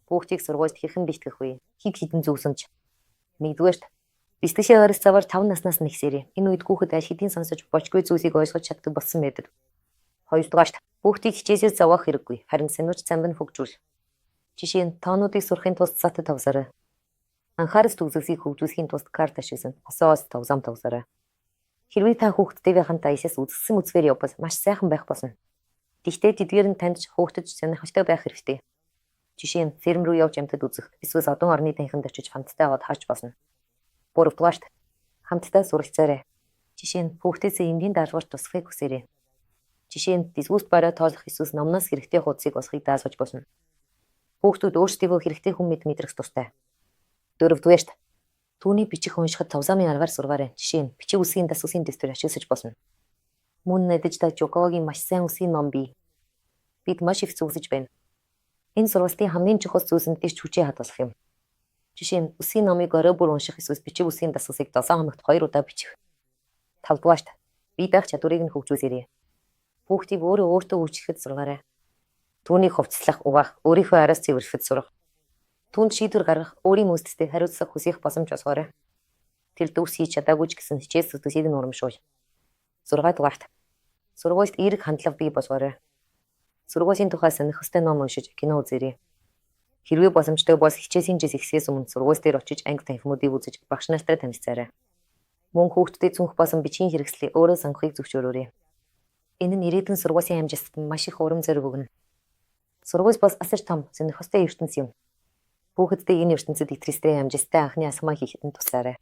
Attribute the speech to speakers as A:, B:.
A: Хүүхдийг сургуульд хэрхэн бэлтгэх вэ? Хэд хэдэн зөвлөмж. Нэгдүгээрт, бэлтгэлийн ойролцоогоор 5 наснаас нь эхлээрэй. Энэ үед хүүхэд аль хэдийн сонсож болжгүй зүйлсийг ойлгож чаддаг болсон байдаг. Хоёрдугаарт, хүүхдийг хичээлээр зовоох хэрэггүй, харин сэнүүч замбин хөгжүүл. Жишээ нь, тоонуудыг сурахын тулд сат тавсараа. Анхаарал төгсгөлийг хөгжүүлэхийн тулд карт ашиглан хосоос тавзам тавсараа. Хэрвээ та хүүхдтэйгээ хамт аялсаас үзэсгэлэн үзэхээр явбал маш сайхан байх болно. Гэхдээ тэдгээр нь танд ч хүүхдэд ч сонирхолтой байх хэрэгтэй. Жишээ нь, ферм рүү явж амьтад үзэх, эсвэл одон орны танхимд очиж хамтдаа од харж болно. Гуравдугаарт, хамтдаа суралцаарай. Жишээ нь, хүүхдээсээ энгийн даалгаварт туслахыг хүсээрэй. Жишээ нь, дисгүүст бариа тоолох эсвэл номноос хэрэгтэй хуудсыг олохыг даалгаж болно. Хүүхдүүд өөрсдийгөө хэрэгтэй хүн мэт мэдрэх дуртай. Дөрөвдүгээрт, түүний бичих уншихад тавзаамын аргаар сургаарай. Жишээ нь, бичиг үсгийн дасгалын дэвтэр ашиглаж болно. Мөн Надежда Жуковагийн маш сайн үсгийн ном бий. Бид маш их зүгсэж байна. Энэ сургалтын хамгийн чухал зүйлс нь ирч хүчээ хадгалах юм. Жишээ нь, үсгийн номыг орой бүр унших эсвэл бичиг үсгийн дасгалыг 7 хоногт 2 удаа бичих. Тавдугаарт, бие даах чадварыг нь хөгжүүлээрэй. Хүүхдийг өөрөө өөртөө үйлчлэхэд сургаарай. Түүнийг хувцаслах, угаах, өөрийнхөө араас цэвэрлэхэд сурах. Түүнд шийдвэр гаргах, өөрийн үйлдэлтэй хариуцлага хүсэх боломж олгоорой. Тэр дүрс хийж чадаагүй ч гэсэн хичээл зүтгэлийг нь урамшуул. 6 дугаарт, сургуульд эерэг хандлага бий болгоорой. Сургуулийн тухай сонирхолтой ном уншиж, кино үзээрэй. Хэрвээ боломжтой бол хичээлийн жил эхлэхээс өмнө сургууль дээр очиж анги танхимуудыг үзэж багш нартай танилцаарай. Мөн хүүхдүүдэд цүнх болон бичгийн хэрэгслийг өөрөө сонгохыг зөвшөөрөөрэй. Энэ нь ирээдүйн сургуулийн амжилтад маш их урам зориг өгнө. Сургууль бол асар том, сонирхолтой ертөнц юм. Хүүхэдтэй энэ ертөнцид итгэрстэй амжилттай анхны алхмаа хийхэд нь туслаарай.